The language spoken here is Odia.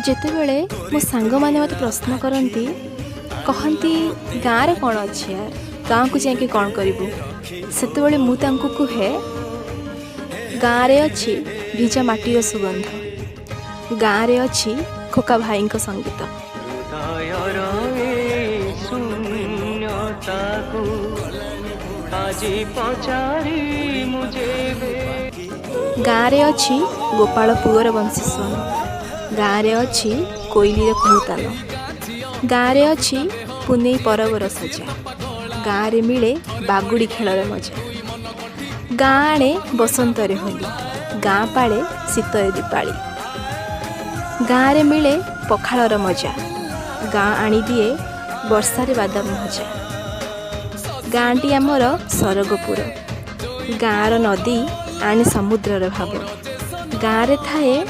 ଯେତେବେଳେ ମୋ ସାଙ୍ଗମାନେ ମୋତେ ପ୍ରଶ୍ନ କରନ୍ତି, କହନ୍ତି, "ଗାଁରେ କ'ଣ ଅଛି ୟାର? ଗାଁକୁ ଯାଇକି କ'ଣ କରିବୁ?" ସେତେବେଳେ ମୁଁ ତାଙ୍କୁ କୁହେ, ଗାଁରେ ଅଛି ଭିଜା ମାଟିର ସୁଗନ୍ଧ, ଗାଁରେ ଅଛି ଖୋକା ଭାଇଙ୍କ ସଙ୍ଗୀତ। ହୃଦୟର ଏ ଶୂନ୍ୟତାକୁ ଆଜି ପଚାରି ମୁଁ ଯେବେ ଗାଁରେ ଅଛି ଗୋପାଳ ପୁଅର ବଂଶୀସ୍ୱନ, ଗାଁରେ ଅଛି କୋଇଲିର କୁହୁତାନ, ଗାଁରେ ଅଛି ପୁନେଇ ପରବର ସଜା, ଗାଁରେ ମିଳେ ବାଗୁଡ଼ି ଖେଳର ମଜା। ଗାଁ ଆଣେ ବସନ୍ତରେ ହୋଲି, ଗାଁ ପାଳେ ଶୀତରେ ଦୀପାଳି। ଗାଁରେ ମିଳେ ପଖାଳର ମଜା, ଗାଁ ଆଣିଦିଏ ବର୍ଷାରେ ବାଦାମ ଭଜା। ଗାଁଟି ଆମର ସରଗପୁର। ଗାଁର ନଦୀ ଆଣେ ସମୁଦ୍ରର ଭାବ। ଗାଁରେ ଥାଏ